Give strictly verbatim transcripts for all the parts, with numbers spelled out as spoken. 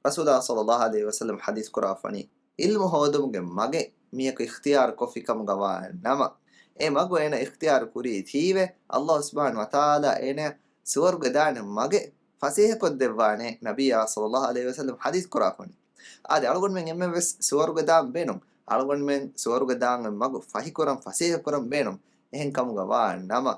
ރަސޫލާ ޞައްލައްލާހު ޢަލައިހި ވަސައްލަމަ ޙަދީޘް ކުރާފަނީ، ޢިލްމު ހޯދުމުގެ މަގެއް މީހަކު އިޚްތިޔާރު ކޮށްފި ކަމުގަ ވާ ނަމަ، އެ މަގު އޭނަ އިޚްތިޔާރު ކުރީ ތީވެ، ﷲ ސުބްޙާނަހޫ ވަތަޢާލާ އޭނަ ސުވަރުގެ ދާނެ މަގެއް ފަސޭހަކޮށްދެއްވާނެ، ނަބިއްޔާ ޞައްލައްލާހު ޢަލައިހި ވަސައްލަމަ ޙަދީޘް ކުރާފަނީ. އާދެ، އަޅުގަނޑުމެން އެންމެން ވެސް ސުވަރުގެ ދާން ބޭނުން. އަޅުގަނޑުމެން ސުވަރުގެ ދާން މަގު ފަހިކުރަން، ފަސޭހަކުރަން ބޭނުން. އެހެން ކަމުގަ ވާ ނަމަ،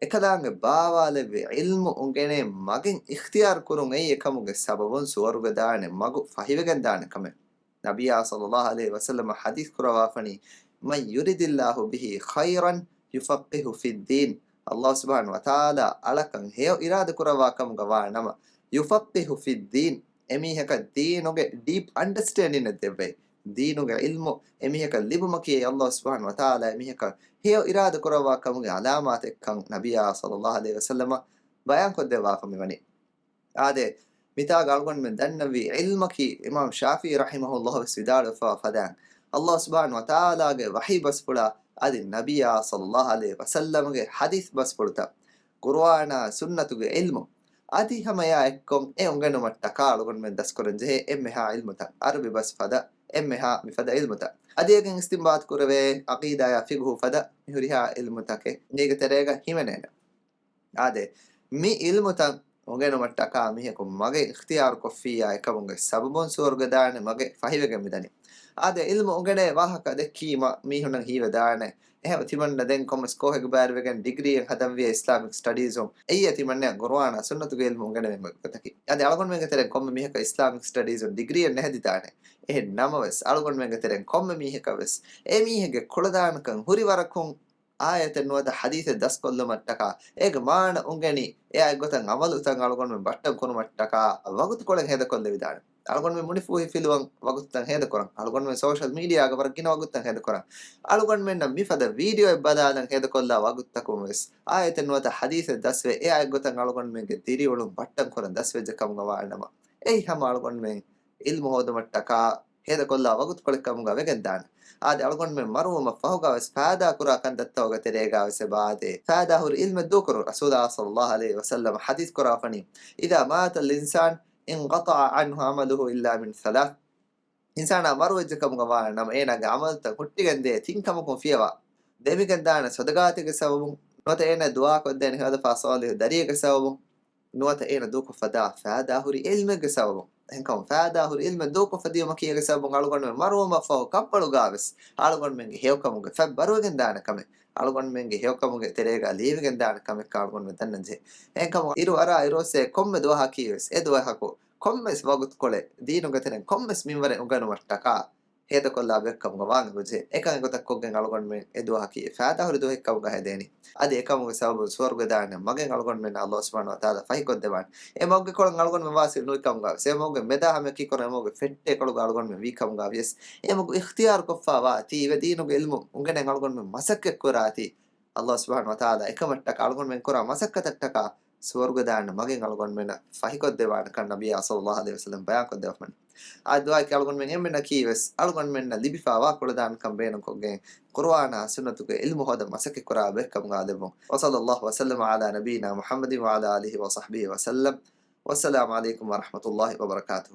އެކަލާނގެ ބާވާލެއްވި ޢިލްމު އުނގެނޭ މަގެއް އިޚްތިޔާރު ކުރުން އެއީ އެކަމުގެ ސަބަބުން ސުވަރުގެ ދާނެ މަގު ފަހިވެގެން ދާނެ ކަމެއް. ނަބިއްޔާ ޞައްލައްލާހު ޢަލައިހި ވަސައްލަމަ ޙަދީޘް ކުރަވާފަނީ، "من يرد الله به خيرا يفقهه في الدين." ﷲ ސުބްޙާނަހޫ ވަތަޢާލާ އަޅަކަށް ހެޔޮ އިރާދަ ކުރައްވާ ކަމުގަ ވާ ނަމަ، يفقهه في الدين، އެމީހަކަށް ދީނުގެ ޑީޕް އަންޑަސްޓޭންޑިންއެއް ދެއްވައި، ދީނުގެ ޢިލްމު އެމީހަކަށް ލިބުމަކީ ﷲ ސުބްޙާނަހޫ ވަތަޢާލާ އެމީހަކަށް ހެޔޮ އިރާދަ ކުރައްވާ ކަމުގެ ޢަލާމާތެއްކަން ނަބިއްޔާ ޞައްލައްލާހު ޢަލައިހި ވަސައްލަމަ ބަޔާންކޮށްދެއްވާފަ މިވަނީ. އާދެ، މިތާގަ އަޅުގަނޑުމެން ދަންނަވީ ޢިލްމަކީ، އިމާމް ޝާފިޢީ ރަޙިމަހުﷲ ވެސް ވިދާޅުވެފަވާ ފަދައިން، ﷲ ސުބްޙާނަހޫ ވަތަޢާލާގެ ވަޙީ ބަސްފުޅާ އަދި ނަބިއްޔާ ޞައްލައްލާހު ޢަލައިހި ވަސައްލަމަގެ ޙަދީޘް ބަސްފުޅުތައް، ޤުރުއާނާ ސުންނަތުގެ ޢިލްމު އަދި ހަމައެއާ އެއްކޮށް އެ އުނގެނުމަށްޓަކާ އަޅުގަނޑުމެން ދަސްކުރަންޖެހޭ އެންމެހާ ޢިލްމުތައް، ޢަރަބި ބަސް ފަދަ އެންމެހާ މިފަދަ ޢިލްމުތައް. އަދި އޭގެން އިސްތިންބާޠު ކުރެވޭ ޢަޤީދާޔާ ފިޤްހު ފަދަ މިހުރިހާ ޢިލްމުތަކެއް މީގެ ތެރޭގަ ހިމެނޭނެ. އާދެ، މި ޢިލްމުތައް އުނގެނުމަށްޓަކާ މީހަކު މަގެއް އިޚްތިޔާރު ކޮށްފިއްޔާ އެކަމުގެ ސަބަބުން ސުވަރުގެ ދާނެ މަގެއް ފަހިވެގެން މިދަނީ. އާދެ، ޢިލްމު އުނގެނޭ ވާހަކަ ދެއްކީމަ މީހުންނަށް ހީވެދާނެ. އެހެން ތިމަންނަ ދެން ކޮންމެސް ކޯހެއްގެ ބައިވެރިވެގެން ޑިގްރީއެއް ހަދަންވިޔަ އިސްލާމިކް ސްޓަޑީޒުން އެއީ ތިމަންނަ ޤުރުއާނާ ސުންނަތުގެ ޢިލްމު އުނގެނެވެން ގޮތަކީ. އަދި އަޅުގަނޑުމެންގެ ތެރެއިން ކޮންމެ މީހަކަށް އިސްލާމިކް ސްޓަޑީޒުން ޑިގްރީއެއް ނެހެދިދާނެ. އެހެން ނަމަވެސް، އަޅުގަނޑުމެންގެ ތެރެއިން ކޮންމެ މީހަކަށް ވެސް އެ މީހެއްގެ ކުޅަދާނަކަން ހުރި ވަރަކުން އާޔަތެއް ނުވަތަ ޙަދީޘެއް ދަސްކޮށްލުމަށްޓަކާ، އޭގެ މާނަ އުނގެނި، އެއާ އެއްގޮތަށް ޢަމަލުތައް އަޅުގަނޑުމެން ބައްޓަން ކުރުމަށްޓަކާ ވަގުތުކޮޅެއް ހޭދަކޮށްލެވިދާނެ. އަޅުގަނޑުމެން މުނިފޫހިފިލުވަން ވަގުތުތައް ހޭދަކުރަން. އަޅުގަނޑުމެން ސޯޝަލް މީޑިއާގަ ވަރަށް ގިނަ ވަގުތުތައް ހޭދަކުރަން. އަޅުގަނޑުމެންނަށް މިފަދަ ވީޑިއޯއެއް ބަލާލަން ހޭދަކޮށްލާ ވަގުތުތަކުން ވެސް އާޔަތެއް ނުވަތަ ޙަދީޘެއް ދަސްވެ، އެއާ އެއްގޮތަށް އަޅުގަނޑުމެންގެ ދިރިއުޅުން ބައްޓަން ކުރަން ދަސްވެއްޖެ ކަމުގަ ވާނަމަ، އެއީ ހަމަ އަޅުގަނޑުމެން ޢިލްމު ހޯދުމަށްޓަކާ ހޭދަކޮށްލާ ވަގުތުކޮޅެއް ކަމުގަ ވެގެންދާނެ. އާދެ، އަޅުގަނޑުމެން މަރުވުމަށް ފަހުގަ ވެސް ފައިދާ ކުރާ ކަންތައްތަކުގެ ތެރޭގަ ވެސް އެބަ އާދޭ، ފައިދާ ހުރި ޢިލްމެއް ދޫކުރުން. ރަސޫލާ ޞައްލައްލާހު ޢަލައިހި ވަސައްލަމަ ޙަދީޘް ކުރާފަނީ، "إذا مات الإنسان انقطع عنه عمله إلا من ثلاث." އިންސާނާ މަރުވެއްޖެ ކަމުގަ ވާ ނަމަ، އޭނާގެ ޢަމަލުތައް ހުއްޓިގެންދޭ ތިން ކަމަކުން ފިޔަވާ. ދެމިގެންދާނެ ޞަދަޤާތެއްގެ ސަބަބުން، ނުވަތަ އޭނާ ދުޢާކޮށްދޭނެ ހެޔޮލަފާ ޞާލިޙު ދަރިއެއްގެ ސަބަބުން، ނުވަތަ އޭނަ ދޫކޮށްފަދާ ފައިދާހުރި ޢިލްމެއްގެ ސަބަބުން. އެހެންކަމުން ފައިދާހުރި ޢިލްމެއް ދޫކޮށްފަދިޔުމަކީ އޭގެ ސަބަބުން އަޅުގަނޑުމެން މަރުވުމަށްފަހު ކަށްބަޅުގާވެސް އަޅުގަނޑުމެންގެ ހެޔޮކަމުގެ ފަތް ބަރުވެގެންދާނެ ކަމެއް، އަޅުގަނޑުމެންގެ ހެޔޮކަމުގެ ތެރޭގަ ލިޔެވިގެންދާނެ ކަމެއްކަން އަޅުގަނޑުމެން ދަންނަންޖެހޭ. އެހެންކަމުން އިރު އަރާ އިރުއޮއްސޭ ކޮންމެ ދުވަހަކީވެސް އެ ދުވަހަކު ކޮންމެސް ވަގުތުކޮޅެއް ދީނުގެ ތެރެއިން ކޮންމެސް މިންވަރެއް އުނގެނުމަށްޓަކާ ހޭދަކޮށްލާ ބެއްކަމުގަ ވާން އެބަޖެހޭ. އެކަން އެގޮތަށް ކޮށްގެން އަޅުގަނޑުމެން އެ ދުވަހަކީ ފައިދާހުރި ދުވަހެއްކަމުގަ ހެދޭނީ. އަދި އެކަމުގެ ސަބަބުން ސުވަރުގެ ދާނެ މަގެއް އަޅުގަނޑުމެންނަށް ﷲ ސުބްޙާނަހޫ ވަތަޢާލާ ފަހިކޮށްދެވާނެ. އެ މަގުގެ ކޮޅަށް އަޅުގަނޑުމެން ވާސިލް ނުވި ކަމުގަ ވެސް، އެ މަގުގެ މެދާ ހަމަޔަކީ ކޮން އެ މަގުގެ ފެއްޓޭކޮޅުގަ އަޅުގަނޑުމެން ވީ ކަމުގަ ވިޔަސް، އެ މަގު އިޚްތިޔާރު ކޮށްފަވާ ތީވެ ދީނުގެ ޢިލްމު އުނގެނެން އަޅުގަނޑުމެން މަސައްކަތް ކުރާތީ، ﷲ ސުބްޙާނަހޫ ވަތަޢާލާ އެކަމަށްޓަކާ އަޅުގަނޑުމެން ކުރާ މަސައްކަތަށްޓަކާ ސުވަރުގެ ދާން މަގެއް އަޅުގަނޑުމެންނަށް ފަހިކޮށްދެވާނެކަން ނަބިއްޔާ ޞައްލައްލާހު ޢަލައިހި ވަސައްލަމް ބަޔާންކޮށްދެވިފަނީ. އާދެ، ދުޢާއަކީ އަޅުގަނޑުމެން އެންމެނަކީވެސް އަޅުގަނޑުމެންނަށް ލިބިފަވާ ކުޅަދާނަކަން ބޭނުންކޮށްގެން ޤުރުއާނާ ސުންނަތުގެ ޢިލްމު ހޯދަން މަސައްކަތްކުރާ ބެއްކަމުގަ ލެއްވުން. وصلى الله وسلم على نبينا محمد وعلى آله وصحبه وسلم. والسلام عليكم ورحمة الله وبركاته.